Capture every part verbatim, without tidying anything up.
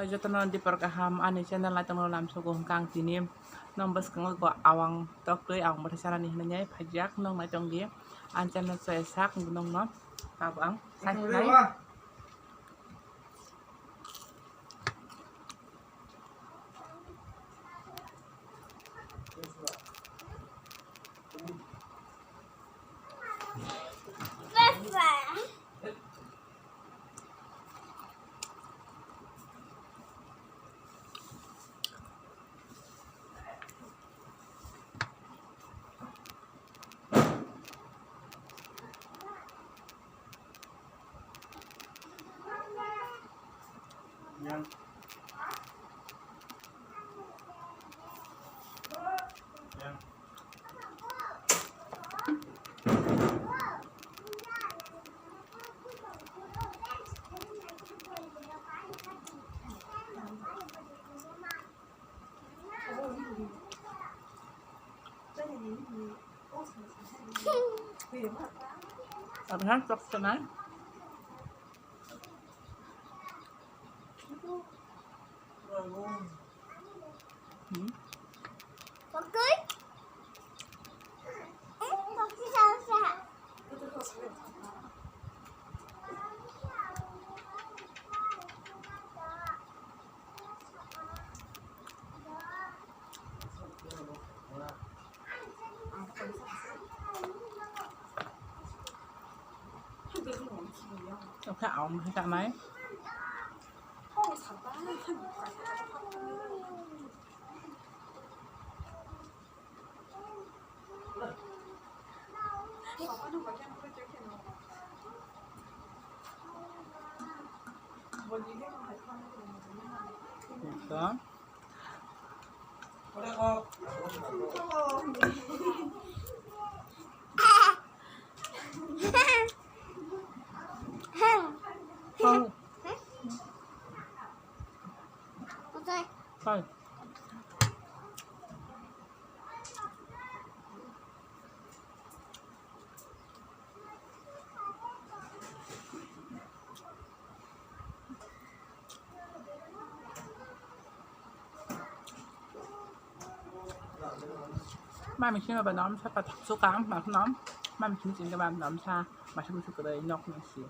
Jotono dipor kaham ani channel naitongno lamsogo hwnkha ang tini nong bwskango go awang toktwi awang bwthai chanani hinwi phaijak nong naitongdi ani channel chaya sak nongno tabuk ang saknai. Abhan chok sanai. Hmm. Oke, aum hai tanai. Mami sini ba nom sa pathak suka ma nom. Mami sini sini ba nom sa masa musu kere nok nasi.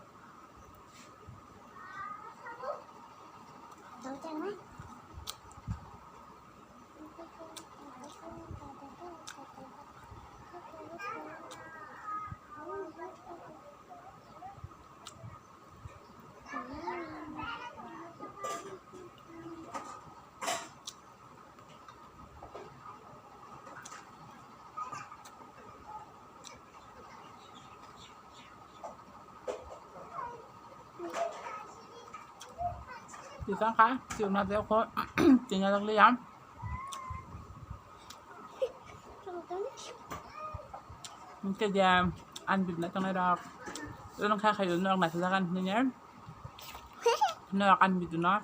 Tikang kha, tikna de ko, tingna dagli yam. Hingke dia, an bidna tongnai rok. Tonong kha khayo norok naisajak an hinwi. Norok an bidno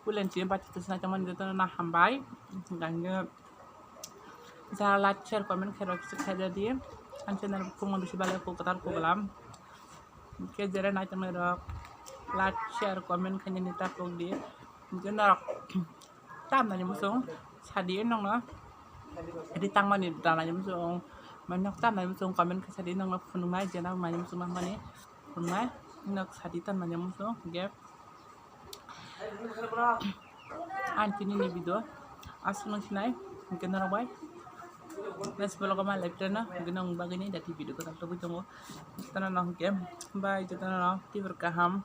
pulen chini bati tisna tongmani jotono na hambai. Hingke jara like, share, comment khe rok kisa khaijadi. An channel bukhukno bisi balai kok kwtal kok glam. Hingke jera nai tongnai rok like, share, comment khainani ta kok di. Hingke norok tamnani muchung sadi nongno ri tangmani tanani muchung. Mai nok tamnani muchung comment khe sadi nongno phunuknai jena mani muchung nangmani phunuknai nok sadi tamnani muchung hingke. Ang tini ni video aswk nang sinai hingke norok bai next vlog o ma live reno hingke nong bagwi ni dati video kwtal tubui tongo. Tano nong hingke bai jotono no tibur kaham.